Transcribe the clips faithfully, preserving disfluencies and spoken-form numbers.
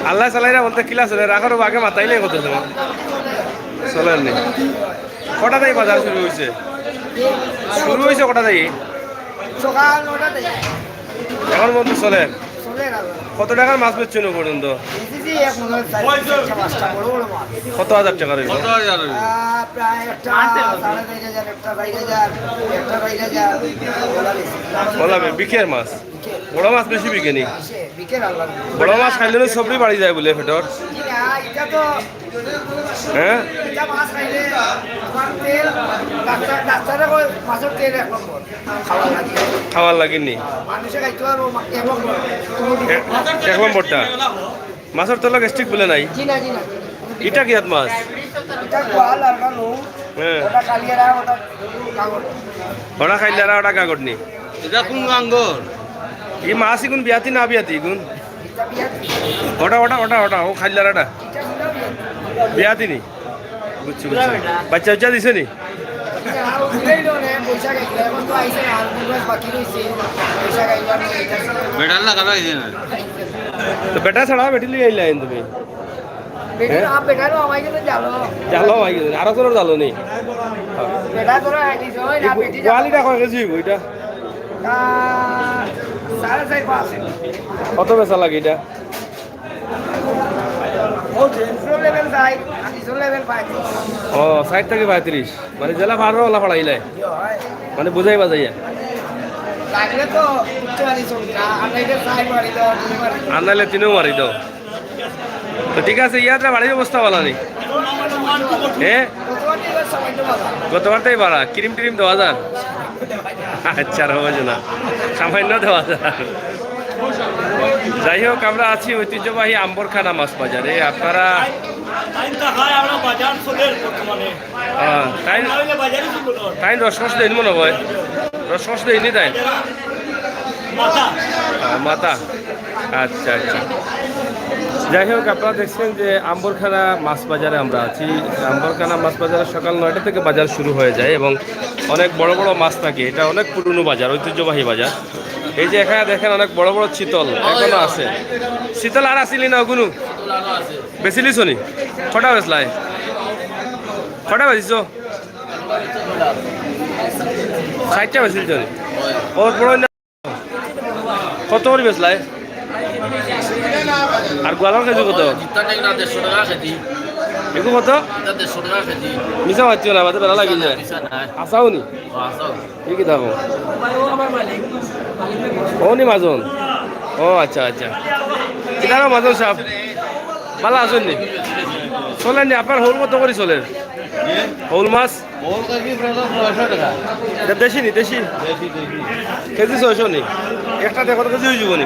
আল্লাহ চালাইরা বলতে কিলা চলে, রাখার আগে মাতাইলে কত সময় চলেননি। কটা থাকি বাজার শুরু হয়েছে? শুরু হয়েছে কটা থাকি? সকাল নয়টা থেকে। এখন পর্যন্ত চলে? চলে না। কত টাকার মাছ বেচছেন ও পর্যন্ত? বেচেছি এক মনে হয় চার, চারটা, পাঁচটা বড় বড় মাছ। কত হাজার টাকার হইব? কত হাজার হইব? আহ, প্রায় একটা সাড়ে চার হাজার, একটা চার হাজার, একটা চার হাজার, ওলা বেশি। ওলা বে-, বিকের মাছ? বিকের। বড় মাছ বেশি বিকে নি? বিকের আল্লাহ। বড় মাছ খাইলে না সবরি বাড়ি যায় বলে পেটর? না, এটা তো, হ্যাঁ? এটা মাছ খাইলে তোমার তেল, ডাক্তার, ডাক্তারে কয় মাছের তেল এক নম্বর। খাওয়ার লাগি। খাওয়ার লাগি নি? মানুষে খাইতে পারবো, মা-, এবং এক, এক নম্বরটা। মাছের তলা গ্যাস্ট্রিক বলে নাই? জি না, জি না। ইটা কিয়াত মাছ? এটা কোয়াল আর কালো। হ্যাঁ। ওটা কালিয়ারা, ওটা কাগজ। ওটা খাইলে আর ওটা কাগজ নি? এটা কোন গাঙ্গর? এই মাছ ইগুন বিয়াতি না বিয়াতি ইগুন? এটা বিয়াতি। ওটা, ওটা, ওটা, ওটা, ও খাইলার ওটা। এটা বিয়াতি। বিয়াতি নি? বুঝছি, বুঝছি। বাচ্চা উচ্চা দিছে নি? বেটার লাগানো হয়েছে না। তো বেটা ছাড়া বেটি লিয়ে আইলা তুমি? বেটি হ্যাঁ? আপ বেটা নো, আমার কিন্তু জালো। জালো, আমার কিন্তু। আরো কোনো জালো নেই। বেটা তোরা আইলি জয় না, এই বেটি জালো। গোয়ালিটা কয় কেজি হইব এটা? আহ, সাড়ে চার পাঁচ। কত বেচা লাগে এটা? ও, তিনশো লেভেল যায়, আর তিনশো লেভেল পঁয়ত্রিশ। ও, ষাট থেকে পঁয়ত্রিশ। মানে, জেলা পারো, ওলা ফাড়াইলে। মানে, বুঝাই বাজাইয়া। লাগলে তো উঠতে পারি, চলতে। আর নাইলে সাইড মারি দাও, দুই মারি দাও। আর নাইলে তিনও মারি দাও। তো ঠিক আছে, ইয়াত্রা বাড়ির অবস্থা ভালো নেই? হ্যাঁ? গতবার তো এবার সামান্য বাড়া। গতবার তো এই বাড়া, ক্রিম ট্রিম দেওয়া যার? আচ্ছা, আর হবে না, সামান্য দেওয়া যার। যাই হোক, আমরা আছি ঐতিহ্যবাহী আম্বরখানা মাছ বাজারে। আপনারা টাইম তো হয়, আমরা বাজার চলে বর্তমানে। হ্যাঁ, তাই না হইলে বাজারে চলবো না। তাই রস রস দেয়নি মনে হয়, রস রস দেয়নি তাই? মাথা। হ্যাঁ, মাথা। আচ্ছা, আচ্ছা। যাই হোক, আপনারা দেখছেন যে আম্বরখানা মাছ বাজারে আমরা আছি। আম্বরখানা মাছ বাজারে সকাল নয়টা থেকে বাজার শুরু হয়ে যায় এবং অনেক বড় বড় মাছ থাকে। এটা অনেক পুরনো বাজার, ঐতিহ্যবাহী বাজার। এই যে এখানে দেখেন, অনেক বড় বড় চিতল এখনো আছে। চিতল আর আসিলি না ওগুলো? বেচিলিছ নি? কটা বেচলাই? কটা বেচিছ? ষাটটা বেচিলিছ নি? ওর বড় না? কত করে বেচলাই? আর গোয়ালর কেজি কত? জিতটা নেই না, দেড়শো টাকা কেজি। এগু কত? এটা দেড়শো টাকা কেজি। মিছা মাতছো না, বাদে বেলা লাগি যায়। মিছা নাই। আসাও নি? ও, আসাও। কি কি থাকো? ও নি মাজন? ও আচ্ছা, আচ্ছা। কিতারা মাজন সাহেব? ভালা আছইন নি? চলের নি? আপনার হউল কত করি চলের? হউল মাছ? হউল কেজি প্রায় ছয়শো টাকা। এটা দেশি নি, দেশি? দেশি, দেশি। কেজি ছয়শো নি? একটা দেখো তো কেজি হয়ে যাবো নি?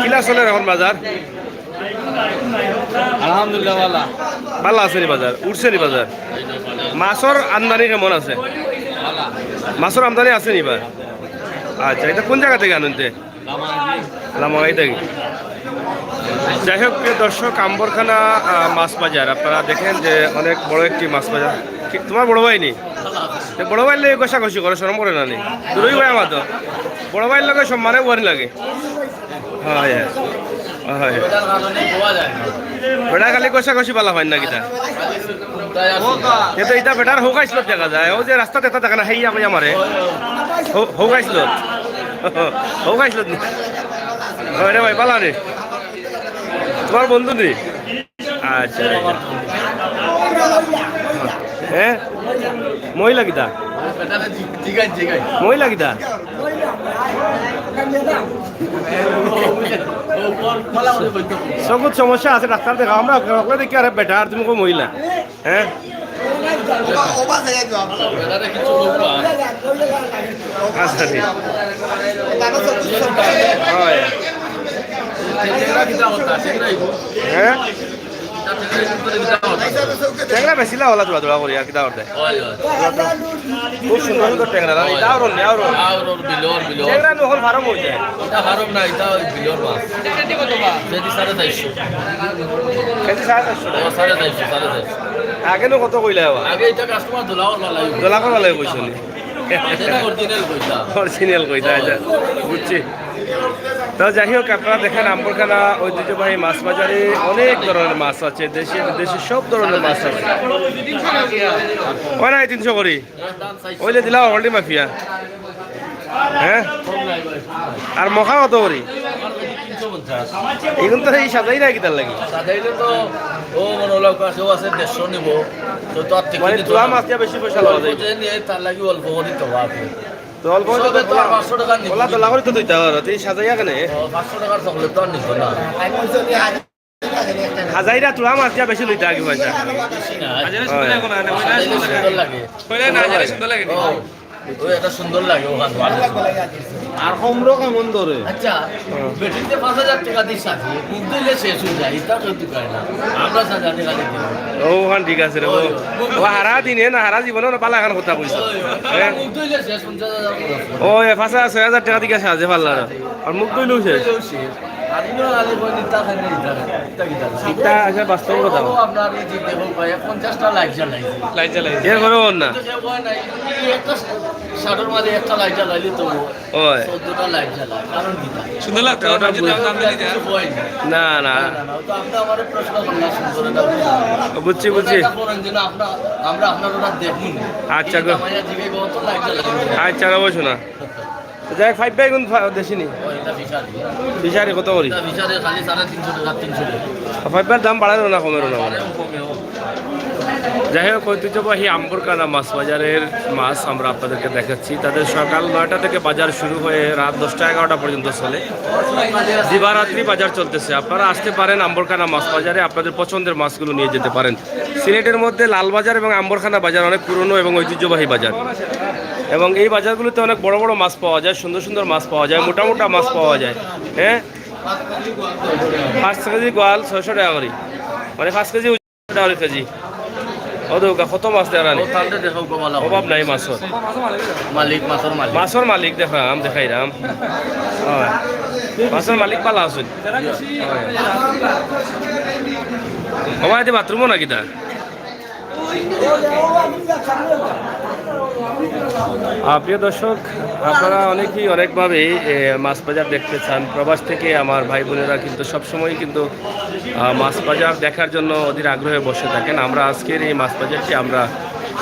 কিলা চলের এখন বাজার? আলহামদুলিল্লাহ, ভালা। ভালা আছে নি বাজার? উঠছে নি বাজার? মাছর আমদানি কেমন আছে? মাছর আমদানি আছে নি বা? আচ্ছা, এটা কোন জায়গা থেকে আনেন তে? লামাই থাকি। যাই হোক, প্রিয় দর্শক, আম্বরখানা, আহ, মাছ বাজার, আপনারা দেখেন যে অনেক বড় একটি মাছ বাজার। কি, তোমার বড় ভাই নি? তে বড় ভাইর লগে ঘষাঘষি করে, শরম করে না নি? দুই ভাই আমার তো। বড় ভাইর লগে সম্মানে উয়ানি লাগে। হয়, হয়। হয়। বেটা খালি ঘষাঘষি বালা হয় না কিতা? কিন্তু এটা বেটার হউক আইসলত দেখা যায়। ও যে রাস্তাত এটা দেখা না, হেইয়া কইয়া মারে। হউ-, হউক আইসলত। হউক আইসলত নি? হয় রে ভাই, বালা রে। তোমার বন্ধু নি? আচ্ছা, আচ্ছা। হ্যাঁ? মহিলা কিতা? মহিলা কিতা? চকুত সমস্যা আছে, ডাক্তার দেখাও। আমরা দেখি, আরে বেটা, আর তুমি কো মহিলা? হ্যাঁ? আচ্ছা, ঠিক। হয়। হ্যাঁ? টেংরা বেশি লাভ হলা দৌড়া দৌড়া করি, আর কিতা করতে? খুব সুন্দর সুন্দর টেংরা, না? এটা আর অন্য, আর অন্য। টেংরা নু অখন ফার্ম হয়ে যায়। এটা ফার্ম না, এটা ওই বিলর মাছ। কেজি সাড়ে চারশো। কেজি সাড়ে চারশো টাকা। ও, সাড়ে চারশো, সাড়ে চারশো। আগে নু কত কইলা বাবা? আগে এটা কাস্টমার দোলা ওর বালাই। দোলা কর বালাই কইছো নি? এটা অরিজিনাল কইতা। অরিজিনাল কইতা, আচ্ছা। বুঝছি। তো যাই হোক, আপনারা দেখেন, আম্বরখানা ঐতিহ্যবাহী মাছ বাজারে অনেক ধরনের মাছ আছে, দেশি বিদেশি সব ধরনের মাছ আছে। ওই নাই তিনশো করি, ওইলে দিলাম অলরেডি মাফিয়া। হ্যাঁ, আর মখা কত করি? এখন তো এই সাজাই না কিতার লাগি। সাজাইলে তো ও মনে হলো কাছেও আছে দেড়শো নিব, তো তার থেকে মানে নিতে তুলা হবে। মাছ দিয়া বেশি পয়সা লওয়া যায়। অল্প যে নিয়ে তার লাগি অল্প করে তো আছে। তো অল্প করে তো সবে তো আর পাঁচশো টাকা নিব। ওলা তোলা করে তো দিতে পারো, তুই সাজাইয়া কেনে? ও, পাঁচশো টাকার চকলেট তো আর নিত না। হাজাইরা তুলা মাছ দিয়া বেশি লইতে আগে পয়সা। না, হয়। সুন্দর লাগে। কইলে না, হাজাইরা সুন্দর লাগে নি? ও, ওই একটা সুন্দর লাগে ওখানে। আর কমরো কেমন ধরে? আচ্ছা, বেটিতে পাঁচ হাজার টাকা দিস আছে, মুখ ধুইলে শেষ হয়ে যায়, এটা তো তুই করে না। আমরা সাত হাজার টাকা দিতে হবে। ও, ওখান ঠিক আছে রে, ও। ওই। ও হারা দিনে না, হারা জীবনে না, পালা খান কথা কইছ। ওই, ওই। হ্যাঁ? মুখ ধুইলে শেষ, পঞ্চাশ হাজার খরচ করে। ও, এ পাঁচ হাজার, ছয় হাজার টাকা দিকে সাজে পারলা না। আর মুখ ধুইলেও শেষ। মুখ ধুইলেও শেষ। আর ইনো আলি বই নিতা খাই নিতা খাই, নিতা কিতা খাই। ইটা আছে বাস্তব কথা। ও, আপনার এই যে দেখো ভাই, পঞ্চাশটা লাইট জ্বালাইছে। লাইট জ্বালাইছে। এর ঘরে ওর না। কিন্তু সে ভয় নাই। এই একটা শার্টের মাঝে একটা লাইট জ্বালাইলে তো ওই। চোদ্দটা লাইট জ্বালায়। কারণ কিতা? সুন্দর লাগতো, ওটা আমি যদি বুঝ- দাম দিলে কিছু হয় না। না, না। না, না, না, ও তো আপনি আমারে প্রশ্ন করলেন, সুন্দর এটা বুঝলাম। বুঝছি, বুঝছি। এটা করেন যে না, আমরা, আমরা আপনার ওটা দেখুন। আচ্ছা, এই গো। কামাইয়া জিগাই বহুত লাইট জ্বালায়। আচ্ছা, অবশ্য না। যাই হোক, ফাইভ ভাই কোন ফা-, দেশি নি? ও, এটা ফিশারি। ফিশারি কত করি? এটা ফিশারি খালি সাড়ে তিনশো টাকা, তিনশো টাকা। ফাইভ ভাইয়ের দাম বাড়াইল না, কমের না? বাড়েও কমেও। যাই হোক, ঐতিহ্যবাহী আম্বরকানা মাছ বাজারের মাছ আমরা আপনাদেরকে দেখাচ্ছি। তাদের সকাল নয়টা থেকে বাজার শুরু হয়ে রাত দশটা এগারোটা পর্যন্ত চলে। দিবারাত্রি বাজার চলতেছে। আপনারা আসতে পারেন আম্বরকানা মাছ বাজারে, আপনাদের পছন্দের মাছগুলো নিয়ে যেতে পারেন। সিলেটের মধ্যে লালবাজার এবং আম্বরখানা বাজার অনেক পুরনো এবং ঐতিহ্যবাহী বাজার, এবং এই বাজারগুলোতে অনেক বড় বড় মাছ পাওয়া যায়, সুন্দর সুন্দর মাছ পাওয়া যায়, মোটা মোটা মাছ পাওয়া যায়। হ্যাঁ, পাঁচ কেজি গোয়াল ছয়শো টাকা করি, মানে পাঁচ কেজি ওজন টাকা করি কেজি। ও দৌকা কত মাছ দেওয়া ও, তাহলে দেখো, গোমালা অভাব নাই মাছর। মালিক, মাছর মালিক। মাছর মালিক দেখাম, দেখাইরাম। হয়। মাছর মালিক পালা আছইন। বাবা, এতে বাথরুমও নাকি তা? আহ, প্রিয় দর্শক, আপনারা অনেকেই অনেকভাবেই, এ, মাছ বাজার দেখতে চান। প্রবাস থেকে আমার ভাই বোনেরা কিন্তু সবসময়ই কিন্তু, আহ, মাছ বাজার দেখার জন্য অধীর আগ্রহে বসে থাকেন। আমরা আজকের এই মাছ বাজারটি আমরা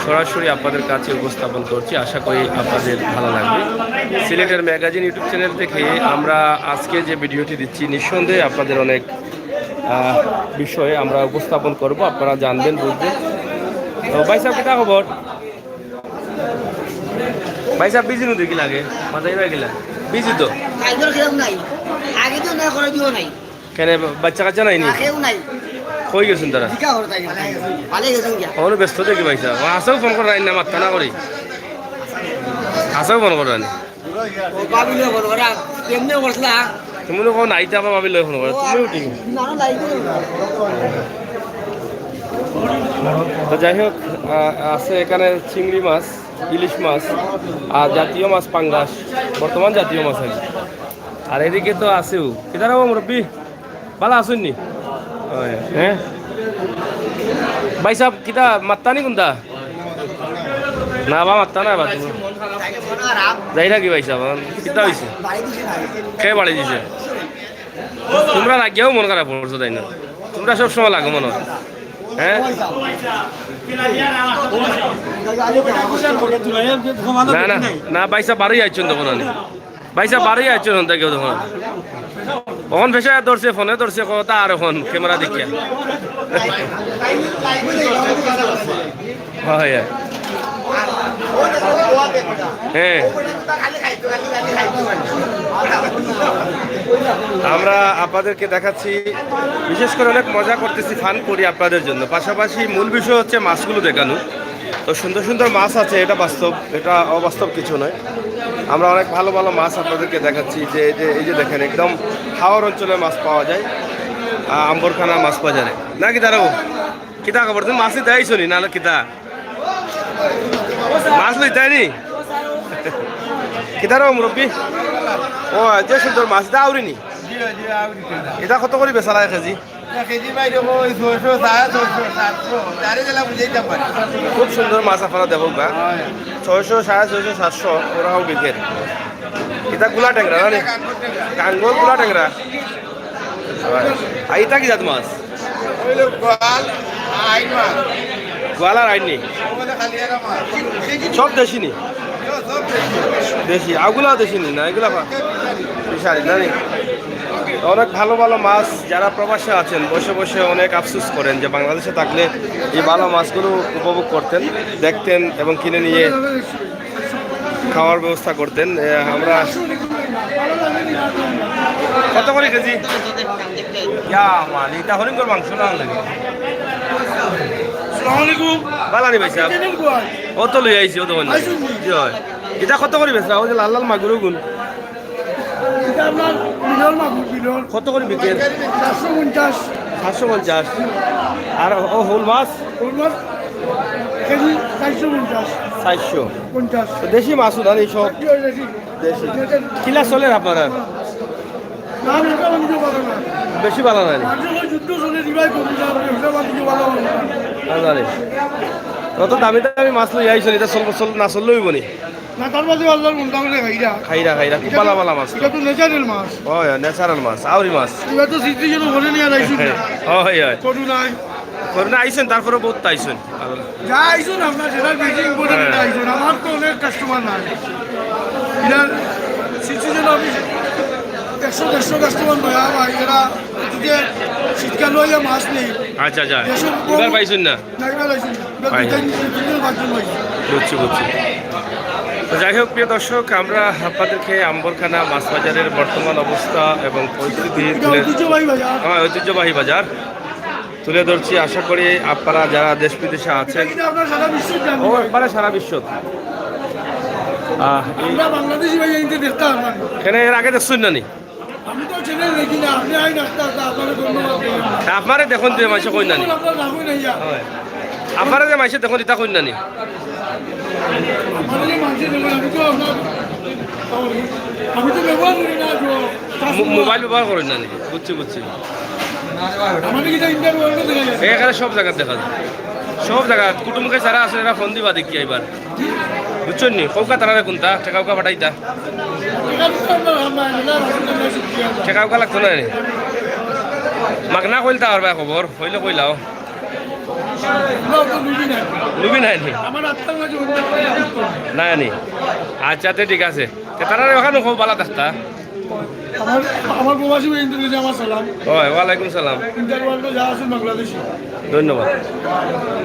সরাসরি আপনাদের কাছে উপস্থাপন করছি। আশা করি আপনাদের ভালো লাগবে। সিলেটের ম্যাগাজিন YouTube চ্যানেল থেকে আমরা আজকে যে ভিডিওটি দিচ্ছি, নিঃসন্দেহে আপনাদের অনেক, আহ, বিষয়ে আমরা উপস্থাপন করব, আপনারা জানবেন, বুঝবেন। তো ভাই সাহেব, কিতা খবর? ভাই সাহেব, বিজি নু দেখি লাগে, মাথায় রয়ে গেলা। বিজি তো? কাজের কেউ নাই, আগে তো না করে দিও নাই। কেনে, বাচ্চা কাচ্চা নাই নি? না, কেউ নাই। কই গেছইন তারা? জিকা হলো তাই। ভালো গেছেন গিয়া। ওখানে ব্যস্ত দেখি ভাই সাহেব। ও, আছেও ফোন করে না, মাত্তা না করি। আছেও ফোন করে না। ও, ভাবি লই ফোন করে, কেমনে করছিলা? তুমি তো কও নাই, তা আবার ভাবি লই ফোন করে। তুমিও ঠিক। না, না, লাইট দিও না। তো যাই হোক, আহ, আছে এখানে চিংড়ি মাছ, ইলিশ মাছ, আর জাতীয় মাছ পাঙ্গাস, বর্তমান জাতীয় মাছ আর কি। আর এদিকে তো আছেও। কিতারা ও মুরব্বি? ভালা আছইন নি? ওই, হ্যাঁ? ভাই সাহেব, কিতা মাত্তা নি কোনটা? না বা মাত্তা না বা তুমি। যাই নাকি ভাই সাহেব, কিতা হইছে? কে বাড়ি দিছে? তোমরা লাগিয়াও মন খারাপ করছো, তাই না? তোমরা সব সময় লাগো মনে হয়। হ্যাঁ? না, না, না, ভাই সাহেব বারোই আইছেন তখন আনি। ভাই সাহেব বারোই আইছেন হন তাকে তখন। অখন পেশায় ধরছে, ফোনে ধরছে, কথা আর অখন ক্যামেরা দেখিয়া। হয়, হয়। হ্যাঁ। আমরা আপনাদেরকে দেখাচ্ছি, বিশেষ করে অনেক মজা করতেছি, ফান করি আপনাদের জন্য। পাশাপাশি মূল বিষয় হচ্ছে মাছগুলো দেখানো। তো সুন্দর সুন্দর মাছ আছে, এটা বাস্তব, এটা অবাস্তব কিছু নয়। আমরা অনেক ভালো ভালো মাছ আপনাদেরকে দেখাচ্ছি। যে, এই যে, এই যে দেখেন, একদম হাওর অঞ্চলের মাছ পাওয়া যায়, আহ, আম্বরখানা মাছ বাজারে। নাকি দাঁড়াবো? কিতা খবর? তুমি মাছই দেখাইছো নি, নাহলে কিতা? মাছ লইতাই নি? কিতা রে মুরব্বি? ও, যে সুন্দর মাছ, এটা আউরি নি? জি, জি, আউরি কিনা। এটা কত করি বেচা লাগে কেজি? এক কেজি বাইরে কই ছয়শো, সাড়ে ছয়শো, সাতশো, যারে যেলা বুঝাইতাম পারি। খুব সুন্দর মাছ আপনারা দেখো গা। হয়। ছয়শো, সাড়ে ছয়শো, সাতশো, ওরাও বিকের। ইটা গুলা ট্যাংরা না নি? কাঙ্গল গুলা ট্যাংরা। আর ইটা কি জাত মাছ? অইলো গোয়াল, আইন মাছ। গোয়াল আর আইন নি? ওগুলো খালি এরা মাছ। সব দেশি নি? সব দেশি। দেশি, আগুলা দেশি নি না? এগুলা ফিশারি না নি? অনেক ভালো ভালো মাছ। যারা প্রবাসে আছেন, বসে বসে অনেক আফসোস করেন যে বাংলাদেশে থাকলে এই ভালো মাছগুলো উপভোগ করতেন, দেখতেন এবং কিনে নিয়ে খাওয়ার ব্যবস্থা করতেন। এ, আমরা কত করে কেজি? ইয়া মালি, ইটা হরিণর মাংস না লাগে? আসসালামু আলাইকুম। বালা নি ভাই সাহেব? ও তো লই আইছি, ও তো অন্য। জি হয়। ইটা কত করে বেচরা? ওই যে লাল লাল মাগুর গুন। ইটা আপনার বিলর মাগুর, বিলর। কত করে বিকের? চারশো পঞ্চাশ। সাতশো পঞ্চাশ। আর ও হুল মাছ? হুল মাছ কেজি চারশো পঞ্চাশ। চারশো। পঞ্চাশ। তো দেশি মাছ উঠান এই সব? জি, ওই দেশি। দেশি। কিলা চলের আপনার? না, ব্যবসা বাণিজ্য ভালা না। বেশি ভালা না নি? মাঝে ওই যুদ্ধ চলে, দিবাই করবি না, ব্যবসা বাণিজ্য ভালা না। না জানি। অত দামি দামি মাছ লই আইছইন, ইটা চলবো, চল-, না চললে অইবো নি? না, তার মাঝে আল্লাহর বন্দা বলে খাইরা। খাইরা, খাইরা, খুব ইটা ভালা তো, ভালা মাছ তো। ইটা তো natural মাছ। হয়, হয়, natural মাছ, আউরি মাছ। ইটা তো স্মৃতির জন্য মনে নিয়ে লাইছি না। হয়, হয়। করু নাই। করু না আইছইন, তারপরে বহুত আইছইন। যা আইছইন আপনার সেটা বেশি important হ্যাঁ। আইছইন। আমার তো অনেক customer নাই। এরা স্মৃতির জন্য আমি একশো দেড়শো customer নয়, আমার এরা এদিকে শীতকাল হইয়া মাছ নেই। আচ্ছা, আচ্ছা। দেড়শো এবার পাইছইন না? না, এবার আইছইন না। এবার পাইছইন। দুই তিন, তিন দিন, পাঁচ দিন হইছে। বুঝছি, বুঝছি। তো যাই হোক, প্রিয় দর্শক, আমরা আপনাদেরকে আম্বরখানা মাছ বাজারের বর্তমান অবস্থা এবং পরিস্থিতি এটা তুলে ঐতিহ্যবাহী বাজার। হ্যাঁ, ঐতিহ্যবাহী বাজার তুলে ধরছি। আশা করি আপনারা যারা দেশ বিদেশে আছেন, এটা আপনার সারা বিশ্ব জানবে। ও, একবারে সারা বিশ্ব। আহ, এই আমরা বাংলাদেশি ভাই এইটা দেখতে পারবেন। কেন এর আগে দেখছইন না নি? আমি তো channel দেখি না, আপনি আইন আস্তে আস্তে আপনাকে ধন্যবাদ দিলাম। তা আপনারে দেখইন যে মাইনষে কইন না নি? আপনার রাখুন না ইয়া। হয়। আপনারে যে মাইনষে দেখইন, ইতা কইন না নি? আমার যে মাইনষে দেখইন, আমি তো আপনার, আমি তো ব্যবহার করি না, তো মো-, মোবাইল ব্যবহার করইন না নি? বুঝছি, বুঝছি। আমাদের এটা ইন্ডিয়ার ওয়ার্ল্ডে দেখা যায়। এখানে সব জায়গাত দেখা যায়। সব জায়গাত কুটুমকে যারা আছে, এরা ফোন দিবা দেখি আইবার। বুঝছইন নি? কউক্কা তারারে কুনটা, টেকাউক্কা পাঠাইতা। টেকাউক্কা লাগতো না নি? মাগনা কইলতা পারবা খবর, কইলে কইলাও। লুবি নাই নি? না নি? আচ্ছা, তে ঠিক আছে। তে তারারে ওখানে খুব ভালা থাকতা। আমার, আমার প্রবাসী ভাই কিন্তু আমার সালাম। ওই, ওয়ালাইকুম সালাম। ইন্ডিয়ার ওয়ার্ল্ডে যা আছে বাংলাদেশি। ধন্যবাদ।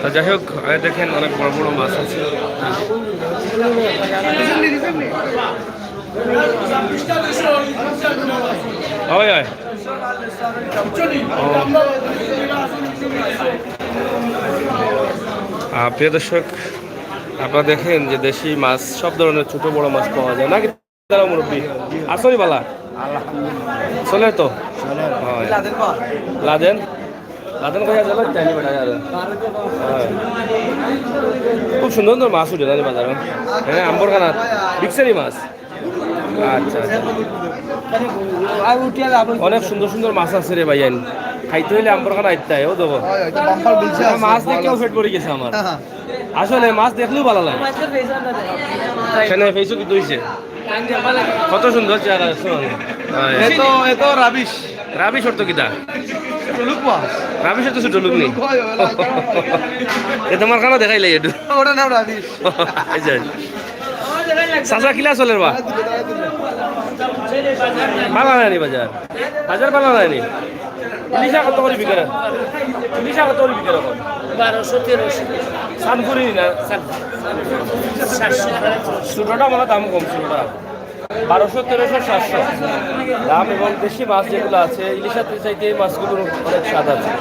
তো যাই হোক, আরে দেখেন অনেক বড় বড় মাছ আছে। হয়, হয়। ও। আহ, প্রিয় দর্শক, আপনারা দেখেন যে দেশি মাছ, সব ধরনের ছোট বড় মাছ পাওয়া যায় নাকি? তারা মুরব্বী, আসরি বালা? আলহামদুলিল্লাহ। চলে তো? চলে। হয়। লাদেন? লাদেন কইয়া গেল, জানি বেটা যাবে। হয়। খুব সুন্দর সুন্দর মাছ উঠে জানি বাজারে। হ্যাঁ, আম্বরখানা, বিকছে নি মাছ? আচ্ছা, আচ্ছা। অনেক সুন্দর সুন্দর মাছ আছে রে ভাই, আইন। খাইতে হইলে আম্বরখানা আইতে হয়, ও দেখো। হয়, এটা বাম্পার বলছে এটা আছে, মাছ দেখেও পেট ভরে গেছে আমার। হ্যাঁ, হ্যাঁ। আসলে মাছ দেখলেও ভালা লাগে। কেনে, ফেসবুক কি দইছে? কত সুন্দর চেহারা, দেখছো না? হয়। এ তো, এ তো রাবিশ। রাবিশ অর্থ কিতা? ছোট লোক মাছ। রাবিশ অর্থ ছোট লোক নি? হয়, হয়, হয়। এ তোমার কানো দেখাইলে একটু। ওটা নাম রাবিশ। আচ্ছা। চাচা, কিলা চলের বা? ভালা নায় নি বাজার? বাজার ভালা নায় নি? ইলিশা কত করি বিকের? ইলিশা কত করি বিকের এখন? বারোশো, তেরোশো। সানপুরি না? সাতশো। ছোটটা মানে দাম কম, ছোটটা। বারোশো, তেরোশো, সাতশো দাম। এবং দেশি মাছ যেগুলো আছে, ইলিশার চাইতে এই মাছগুলোর অনেক স্বাদ আছে।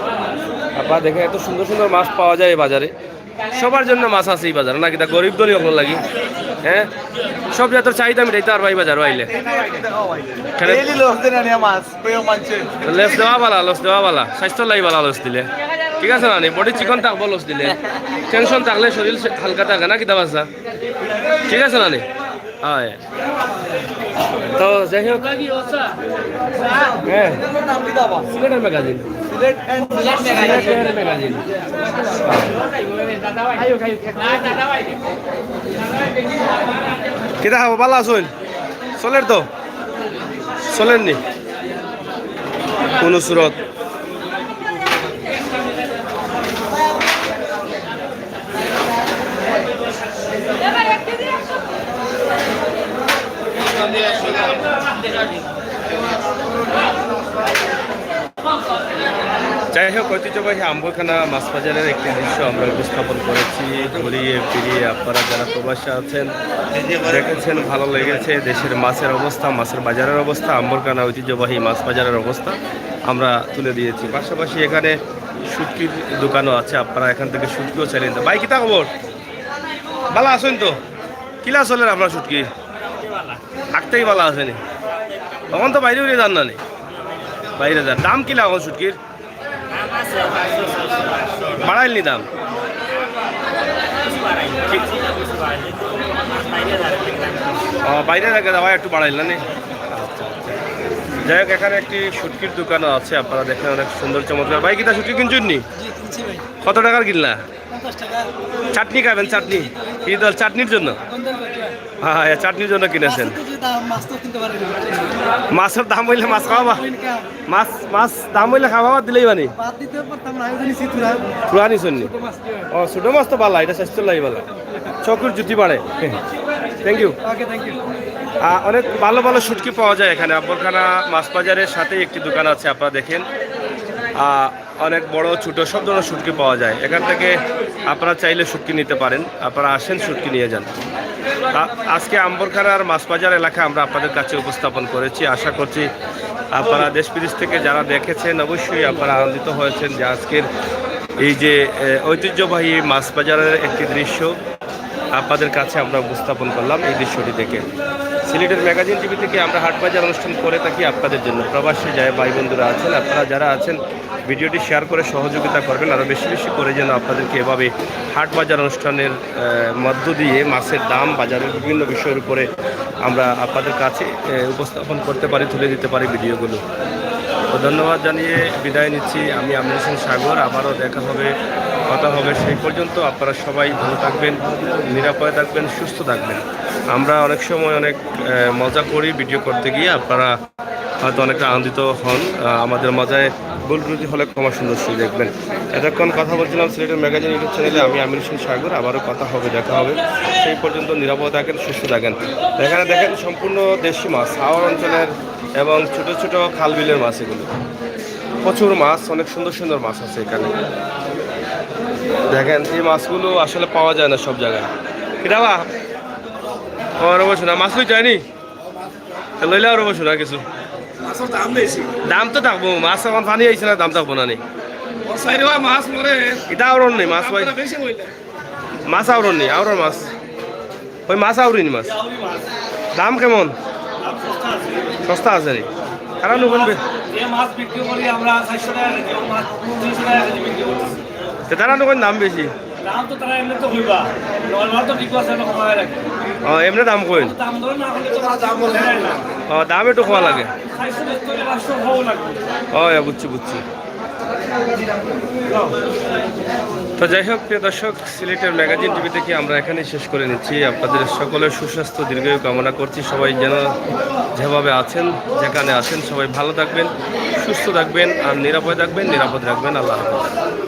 আপনারা দেখেন, এত সুন্দর সুন্দর মাছ পাওয়া যায় এই বাজারে। সবার জন্য মাছ আছে এই বাজারে, নাকি? তা গরিব ধনী হকলর লাগি, হ্যাঁ, সব জাতর চাহিদা মিটাইতা পারবা এই বাজারো আইলে। কেনে? ডেইলি লস দেন আনিয়া মাছ, কইও মানছে। লস দেওয়া ভালা, লস দেওয়া ভালা, স্বাস্থ্যর লাগি ভালা লস দিলে, ঠিক আছে না নি? বডি চিকন থাকবো লস দিলে, টেনশন থাকলে শরীর হালকা থাকে না, কিতা বাচ্চা, ঠিক আছে না নি? হয়। তো যাই হোক, হ্যাঁ, সিলেটের ম্যাগাজিন। সিলেটের ম্যাগাজিন। কিতা খবর, ভালা আছইন? চলের তো, চলেননি কোনো সুরত। যাই হোক, ঐতিহ্যবাহী আম্বরখানা মাছ বাজারের একটি দৃশ্য আমরা উপস্থাপন করেছি। ঘুরিয়ে ফিরিয়ে আপনারা যারা প্রবাসে আছেন, দেখেছেন, ভালো লেগেছে। দেশের মাছের অবস্থা, মাছের বাজারের অবস্থা, আম্বরখানা ঐতিহ্যবাহী মাছ বাজারের অবস্থা আমরা তুলে দিয়েছি। পাশাপাশি এখানে শুটকির দোকানও আছে, আপনারা এখান থেকে শুটকিও চাইলে নিতে। ভাই, কিতা খবর? ভালো আছেন তো? কিলা চলের আপনার শুটকি? আগতেই ভালো আছেনি? তখন তো বাইরে উড়ে যান না নি? বাইরে যান। দাম কিলা এখন শুটকির? বাড়াইলনি দাম? কি? ও, বাইরে যাকে দাম একটু বাড়াইল না নি? আচ্ছা, আচ্ছা। যাই হোক, এখানে একটি শুটকির দোকানও আছে, আপনারা দেখেন, অনেক সুন্দর চমৎকার। ভাই, কিতা শুটকি কিনছইন নি? জি, কিনছি ভাই। কত টাকার কিনলা? পঞ্চাশ টাকা। চাটনি খাবেন, চাটনি? কি দল, চাটনির জন্য? গন্ধের কথা। হ্যাঁ, হ্যাঁ, চাটনির জন্য কিনেছেন। মাছের তো যে দাম, মাছ তো কিনতে পারে না। মাছের দাম অইলে মাছ খাওয়াবা? ওই না। মাছ, মাছ দাম অইলে খাওয়াবা, দিলেই বানি। বাদ দিতে পারতাম না, আমি জানি চিত্রা। পুরানি শুননি। ছোট মাছ কি হয়? ও, ছোট মাছ তো ভালো, এটা স্বাস্থ্যর লাগি ভালো। চকুর জুতি বাড়ে। Thank you. Okay, thank you. Uh, অনেক ভালো ভালো শুটকি পাওয়া যায় এখানে। আব্বরখানা মাছ বাজারের সাথেই একটি দোকান আছে, আপনারা দেখেন। আহ, অনেক বড়, ছোট, সব ধরনের শুটকি পাওয়া যায়। এখান থেকে আপনারা চাইলে শুটকি নিতে পারেন, আপনারা আসেন, শুটকি নিয়ে যান। আ-, আজকে আম্বরখানার মাছ বাজার এলাকা আমরা আপনাদের কাছে উপস্থাপন করেছি। আশা করছি আপনারা দেশ বিদেশ থেকে যারা দেখেছেন, অবশ্যই আপনারা আনন্দিত হয়েছেন যে আজকের এই যে, এ, ঐতিহ্যবাহী মাছ বাজারের একটি দৃশ্য আপনাদের কাছে আমরা উপস্থাপন করলাম। এই দৃশ্যটি দেখে সিলেটের ম্যাগাজিন টিভি থেকে আমরা হাট বাজার অনুষ্ঠান করে থাকি আপনাদের জন্য। প্রবাসে যায় ভাই বন্ধুরা আছেন, আপনারা যারা আছেন, ভিডিওটি শেয়ার করে সহযোগিতা করবেন, আরও বেশি বেশি করে যেন আপনাদেরকে এভাবে হাট বাজার অনুষ্ঠানের, আহ, মধ্য দিয়ে মাছের দাম, বাজারের বিভিন্ন বিষয়ের উপরে আমরা আপনাদের কাছে, আহ, উপস্থাপন করতে পারি, তুলে দিতে পারি ভিডিওগুলো। তো ধন্যবাদ জানিয়ে বিদায় নিচ্ছি আমি, আমির হোসেন সাগর। আবারও দেখা হবে, কথা হবে। সেই পর্যন্ত আপনারা সবাই ভালো থাকবেন, নিরাপদে থাকবেন, সুস্থ থাকবেন। আমরা অনেক সময় অনেক, আহ, মজা করি ভিডিও করতে গিয়ে, আপনারা হয়তো অনেকটা আনন্দিত হন। আহ, আমাদের মজায় ভুল ত্রুটি হলে ক্ষমা সুন্দর সুযোগ দেখবেন। এতক্ষণ কথা বলছিলাম সিলেটের ম্যাগাজিন YouTube চ্যানেলে, আমি আমির হোসেন সাগর। আবারও কথা হবে, দেখা হবে। সেই পর্যন্ত নিরাপদ থাকেন, সুস্থ থাকেন। এখানে দেখেন সম্পূর্ণ দেশি মাছ, হাওর অঞ্চলের এবং ছোট ছোট খাল বিলের মাছ এগুলো। প্রচুর মাছ, অনেক সুন্দর সুন্দর মাছ আছে এখানে। দেখেন, এই মাছগুলো আসলে পাওয়া যায় না সব জায়গায়। কিরা বা? ও, রবি সোনা, মাছ লই যায়নি? লইলে আরো বসো না কিছু। মাছর দাম বেশি। দাম তো থাকবো, মাছ এখন পানি আইছে না, দাম থাকবো না নি? ও সাইডে ভাই মাছ মরে। ইটা আওরন নি, মাছ ভাই। দামটা বেশি বললে। মাছ আওরন নি, আওরন মাছ। ওই মাছ আওরিনি মাছ। আউরি মাছ। দাম কেমন? দাম সস্তা আছে। সস্তা আছে নি? কারণ ওখান বে- যে মাছ বিক্রি করি আমরা চারশো টাকা কেজি, ও মাছ তিনশো টাকা কেজি বিক্রি করতেছি। তে তারা তো কইন দাম বেশি। দাম তো তারা এমনি তো হইবা। নরমাল তো ঠিক আছে, এমনি কমায় রাখে। ও, এমনি দাম কইন? দাম ধরে না হলে তো তারা দাম বলে দেয় না। ও, দাম একটু কমা লাগে। চারশো সত্তর, পাঁচশো হওয়া লাগবে। ও, ইয়া, বুঝছি, বুঝছি। তো যাই হোক, প্রিয় দর্শক, সিলেটের ম্যাগাজিন টিভি থেকে আমরা এখানেই শেষ করে নিচ্ছি। আপনাদের সকলের সুস্বাস্থ্য, দীর্ঘায়ু কামনা করছি। সবাই যেন যেভাবে আছেন, যেখানে আছেন, সবাই ভালো থাকবেন, সুস্থ থাকবেন, আর নিরাপদে থাকবেন, নিরাপদ রাখবেন। আল্লাহ হাফেজ।